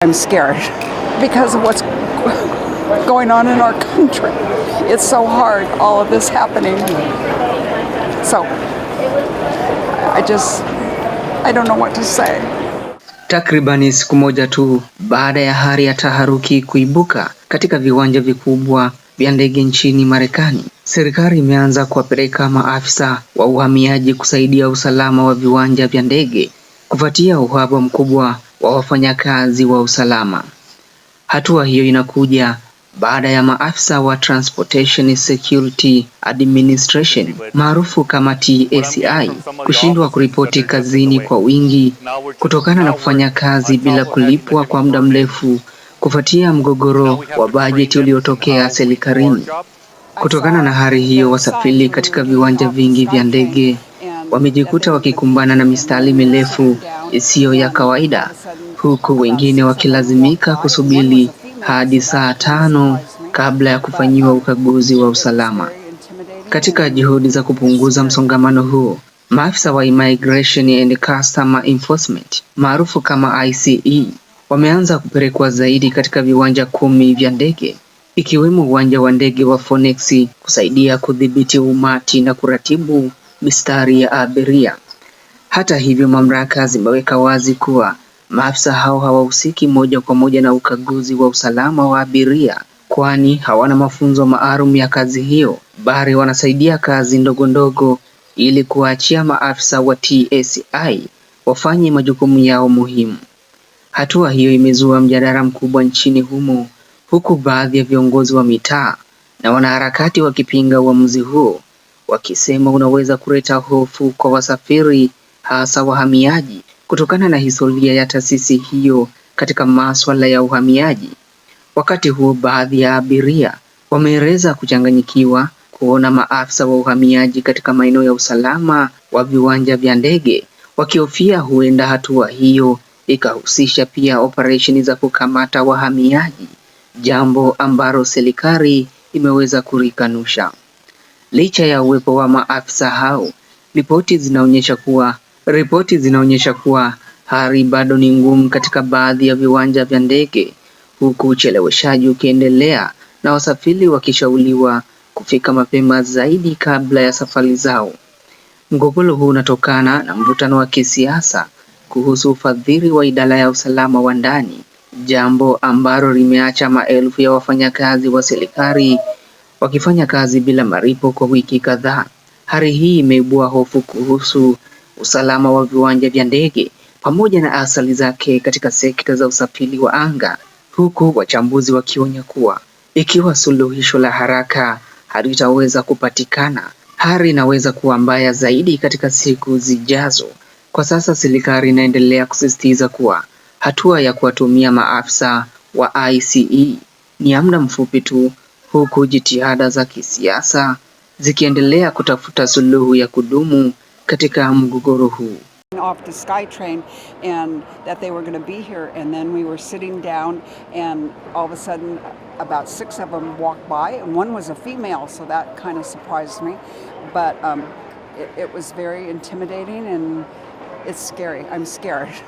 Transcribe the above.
I'm scared because of what's going on in our country. It's so hard, all of this happening. So I don't know what to say. Takribani siku moja tu baada ya hali ya taharuki kuibuka katika viwanja vikubwa vya ndege nchini Marekani, serikali imeanza kuwapeleka maafisa wa uhamiaji kusaidia usalama wa viwanja vya ndege kufuatia uhaba mkubwa wa wafanyakazi wa usalama. Hatua hiyo inakuja baada ya maafisa wa Transportation Security Administration maarufu kama TSA kushindwa kuripoti kazini kwa wingi kutokana na kufanya kazi bila kulipwa kwa muda mrefu kufuatia mgogoro wa bajeti uliotokea serikalini. Kutokana na hali hiyo, wasafiri katika viwanja vingi vya ndege wamejikuta wakikumbana na mistari mirefu isiyo ya kawaida, huku wengine wakilazimika kusubiri hadi saa 5 kabla ya kufanyiwa ukaguzi wa usalama. Katika juhudi za kupunguza msongamano huo, maafisa wa Immigration and Customs Enforcement maarufu kama ICE wameanza kupelekwa zaidi katika viwanja 10 vya ndege ikiwemo uwanja wa ndege wa Phoenix kusaidia kudhibiti umati na kuratibu mistari ya abiria. Hata hivyo, mamlaka zimeweka wazi kuwa maafisa hao hawahusiki moja kwa moja na ukaguzi wa usalama wa abiria, kwani hawana mafunzo maalum ya kazi hiyo, bali wanasaidia kazi ndogo ndogo ili kuwaachia maafisa wa TSA wafanye majukumu yao muhimu. Hatua hiyo imezua mjadala mkubwa nchini humo, huku baadhi ya viongozi wa mitaa na wanaharakati wakipinga uamuzi huo, wakisema unaweza kuleta hofu kwa wasafiri, hasa wahamiaji, kutokana na historia ya taasisi hiyo katika masuala ya uhamiaji. Wakati huo, baadhi ya abiria wameeleza kuchanganyikiwa kuona maafisa wa uhamiaji katika maeneo ya usalama wa viwanja vya ndege, wakihofia huenda hatua hiyo ikahusisha pia operesheni za kukamata wahamiaji, jambo ambalo serikali imeweza kulikanusha. Licha ya uwepo wa maafisa hao, ripoti zinaonyesha kuwa hali bado ni ngumu katika baadhi ya viwanja vya ndege, huku ucheleweshaji ukiendelea na wasafiri wakishauriwa kufika mapema zaidi kabla ya safari zao. Mgogoro huu unatokana na mvutano wa kisiasa kuhusu ufadhili wa idara ya usalama wa ndani, jambo ambalo limeacha maelfu ya wafanyakazi wa serikali wakifanya kazi bila malipo kwa wiki kadhaa. Hali hii imeibua hofu kuhusu usalama wa viwanja vya ndege pamoja na athari zake katika sekta za usafiri wa anga, huku wachambuzi wakionya kuwa ikiwa suluhisho la haraka halitaweza kupatikana, hali inaweza kuwa mbaya zaidi katika siku zijazo. Kwa sasa serikali inaendelea kusisitiza kuwa hatua ya kuwatumia maafisa wa ICE ni ya muda mfupi tu, huku jitihada za kisiasa zikiendelea kutafuta suluhu ya kudumu katika mgogoro huu. Off the SkyTrain and that they were going to be here, and then we were sitting down and all of a sudden about six of them walked by, and one was a female, so that kind of surprised me, but it was very intimidating and it's scary. I'm scared.